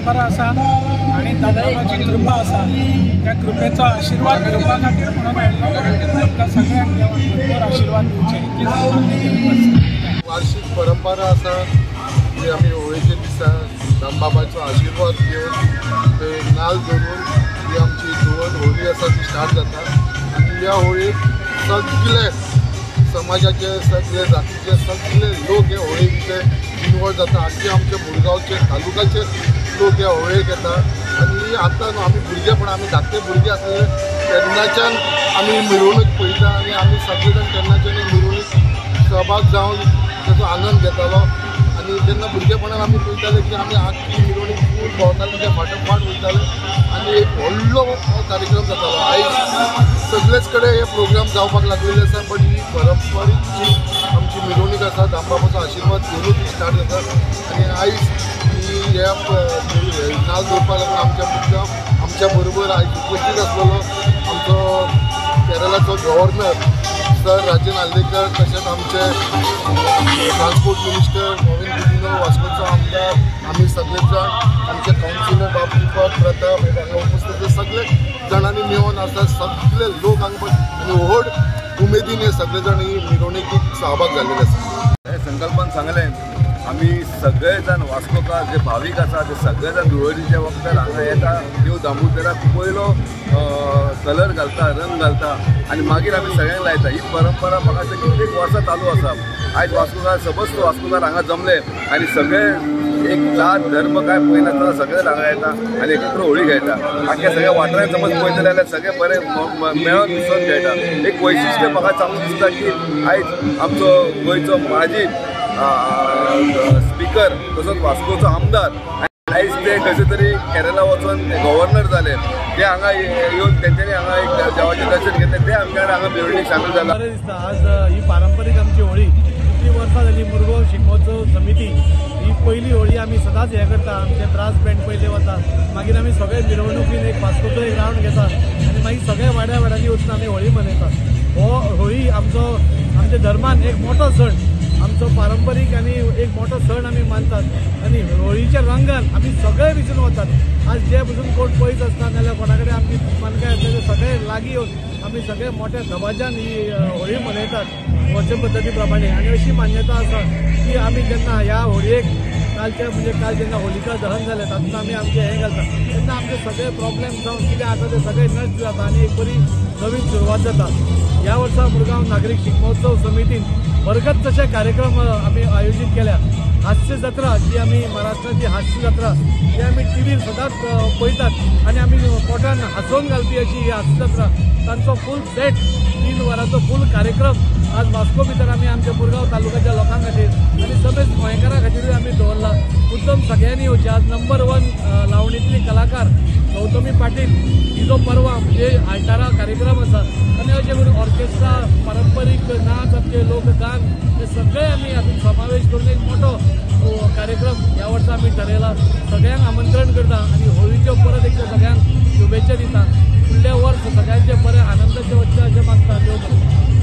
परंपरा आसा आनी दामबाबाची कृपा आसा. त्या कृपेचो आशिर्वाद घेवपा खातीर म्हणून आयिल्लो. आमकां सगळ्यांक देवान भरपूर आशिर्वाद दिवचे इतलीच. वार्षिक परंपरा आसा जी आमी होळयेच्या दिसा दामबाबाचो आशिर्वाद घेवन ते नाल धरून ही आमची धुवन होळी आसा ती स्टार्ट जाता. आनी ह्या होळयेक सगळे समाजाचे सगळे जातीचे सगळे लोक हे होळये भितर इनवॉल्व जाता. आमचे आमच्या मुरगांवचे तालुक्याचे लोक ह्या होळयेक येता. आनी आतां न्हू आमी भुरगेपण आमी धाकटे भुरगे आसले तेन्नाच्यान आमी मिरवणूक पळयता आनी आमी सगळे जाण तेन्नाच्यान मिरवणूक सहभाग जावन ताचो आनंद घेतालो. आनी जेन्ना भुरगेपणान आमी पळयताले की आमी आख्खी मिरवणूक फूल भोंवताले, तेच्या फाटोफाट वयताले आनी एक व्हडलो कार्यक्रम जातालो. आयज सगळेच कडेन हे प्रोग्राम जावपाक लागलेले आसा, बट he परंपरीक जी आमची मिरवणूक आसा दामबाबाचो आशिर्वाद घेवनूच ती स्टार्ट जाता. आनी आयज ही ह्या नाल दवरपाक लागून आमच्या मुद्दाम आमच्या बरोबर आयज उपस्थित आसलेलो आमचो केरळाचो गव्हर्नर सर राजन आर्लेकर, तशेंच आमचे ट्रान्सपोर्ट मिनिस्टर नवीन गुदिन्हो, वास्कोचो आमदार, आमी सगळे जाण आमचे कावन्सिलर बाब दीपक प्रताप हे हांगा उपस्थित सगळे जाणांनी मेळून आसा. सगळे लोक हांगा आनी व्हड उमेदीन हे सगळे जाण ही मिरवणुकीक सहभाग जाल्ले आसा. हे संकल्पान सांगलें आमी सगळे जाण वास्कोकार जे भावीक आसा ते सगळे जाण धुळवटीच्या वखदार हांगा येता, देव दामोदराक पयलो कलर घालता, रंग घालता आनी मागीर आमी सगळ्यांक लायता. ही परंपरा म्हाका दिसता कितलेक वर्सां चालू आसा. आयज वास्कोकार समस्त वास्कोकार हांगा जमले आनी सगळे एक जात धर्म काय पळयनासतना सगळे हांगा येता आनी एकत्र होळी खेळटा. आख्या सगळ्या वाठारांत समज पळयतले जाल्यार सगळे बरे मेळोन मिसळून खेळटा. एक वैशिश्ट्य म्हाका सांगून दिसता की आयज आमचो गोंयचो माजी स्पिकर तसोच वास्कोचो आमदार आयज ते कशे तरी केरला वचून गव्हर्नर जाले, ते हांगा येवन तेंच्यांनी हांगा एक देवाचें दर्शन घेतलें, ते आमच्या कडेन हांगा मिरवणूक सामील जाला. बरें दिसता आज ही पारंपरीक आमची होळी कितली वर्सां जाली. मुरगांव शिगमोत्सव समिती ही पयली होळी आमी सदांच हें करता. आमचे ब्रास बँड पयले वता, मागीर आमी सगळे मिरवणुकीन एक वास्कोचो एक रावंड घेता आनी मागीर सगळे वाड्या वाड्यांनी वचून आमी होळी मनयतात. हो होळी आमचो आमच्या धर्मान एक मोठो सण, आमचो पारंपरीक आनी एक मोठो सण आमी मानतात आनी होळीच्या रंगान आमी सगळे विसरून वतात. आज जे पसून कोण पयस आसता नाजाल्यार कोणा कडेन आमची मानकाय आसता ते सगळे लागीं येवन आमी सगळे मोठ्या दबाज्यान ही होळी मनयतात वर्ष पद्दती प्रमाणे. आनी अशी मान्यता आसा की आमी जेन्ना ह्या होळयेक कालचे म्हणजे काल जेन्ना होलिका दहन जालें तातूंत आमी आमचें हें घालता तेन्ना आमचे सगळे प्रॉब्लेम जावन कितें आसा ते सगळे नश्ट जाता आनी एक बरी नवीन सुरवात जाता. ह्या वर्सा मुरगांव नागरीक शिगमोत्सव समितीन भरगत तशे कार्यक्रम आमी आयोजीत केल्या. हास्य जात्रा जी आमी महाराष्ट्राची हास्य जात्रा जी आमी टिवीर सदांच पळयतात आनी आमी पोटान हांसोवन घालपी अशी ही हास्य जात्रा, तांचो फूल सेट 3 वरांचो फूल कार्यक्रम आज वास्को भितर आमी आमच्या मुरगांव तालुक्याच्या लोकां खातीर आनी सगळेच गोंयकारां खातीरूय आमी दवरला. उत्तम सगळ्यांनी येवचें. आज नंबर 1 लावणीतली कलाकार गौतमी पाटील हिजो परवा म्हणजे आयतारा कार्यक्रम आसा आनी अशें करून ऑर्केस्ट्रा, पारंपरीक नाच, आमचे लोकगान हे सगळे आमी हातूंत समावेश करून एक मोठो कार्यक्रम ह्या वर्सा आमी ठरयला. सगळ्यांक आमंत्रण करता आनी होळीच्यो परत एकदा सगळ्यांक शुभेच्छा दिता. फुडल्या वर्स सगळ्यांचे बरें आनंदाचें वचचें अशें मागता. देव बरें.